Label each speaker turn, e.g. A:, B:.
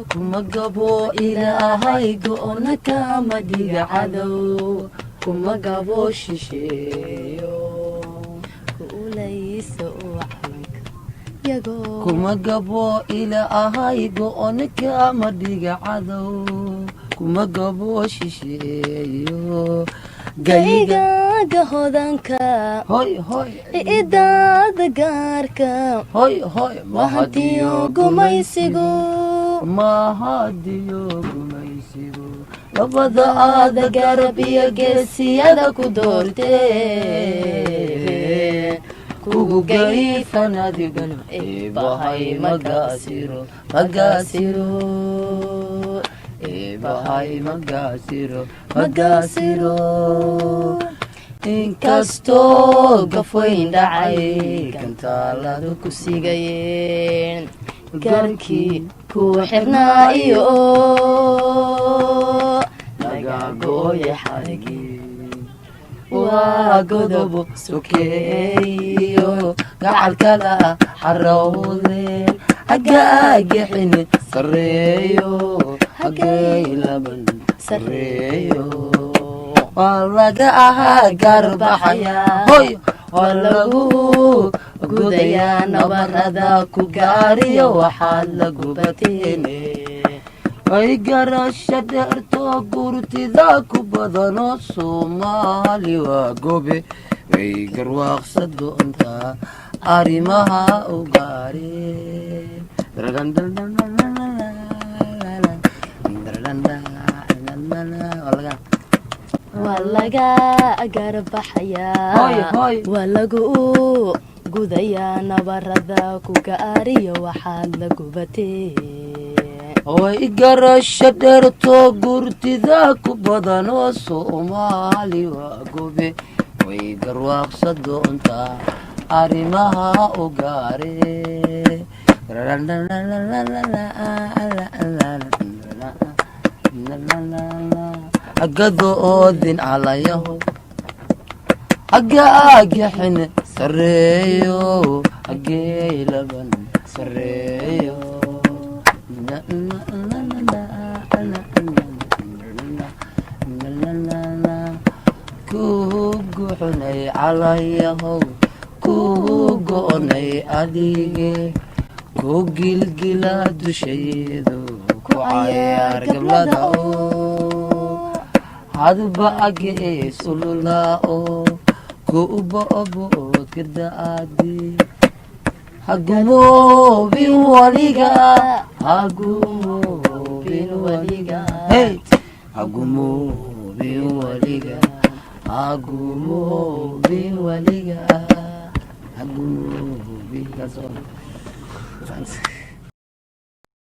A: Kuma gabo Ilaahay go'ona kama dhiga cadow, kuma gabo shisheeyo.
B: Guulayso oo calanka yagoo.
A: Kuma gabo Ilaahay go'ona kama dhiga cadow, kuma gabo shisheeyo. Gayiga
B: Gayigaaga hodanka,
A: hoy hoy,
B: ciidaada gaarka,
A: hoy hoy,
B: mahadiyo gumaysigu,
A: mahadiyo gumaysigu, labada aada garab iyo geesiyada ku doortee, kugu gayfan adigana Eebahay magaasiro, magaasiro. Eebahay magaasiro, magaasiro. Inkastoo gafoyn dhacay, gantaaladu
B: ku sigayeen, garkii ku xirnaa iyo
A: laga gooye xarigii, waa godobo sokeeyo gacalkala xarowde, hagaagixin sareeyo, hagay laban sareeyo, waa laga ahaa garbaxaya, hoy, waa lagu gudayaa nabarada ku gaariyo waxaad la gubateene. Ay garasha dheerto gurtida ku badano, Soomaali waa gobe, way garwaaqsa doontaa arrimaha u gaare.
B: Waa laga garbaxayaa.
A: Hoy, hoy.
B: Waa lagu gudayaa nabarada ku gaariyo waxaad la gubatee.
A: Way garasha dheerto gurtida ku badanoo, Soomaali waa gobe, way garwaaqsa doontaa arrimaha u gaare. Hagado oodin calayaho, hagaagixin sareeyo, hagee laban sareeyo. Ku guxunay calayahow, ku go'nay adige, ku gilgila dushaydu, ku cayaar gablada oo hadba agees ululaa oo ku ubobood kirdaadi. Hagumoobin waliga, hagumoobin waliga, hey, hagumoobin waliga, hagumoobin waliga, hagumoobin. That's all. Thanks.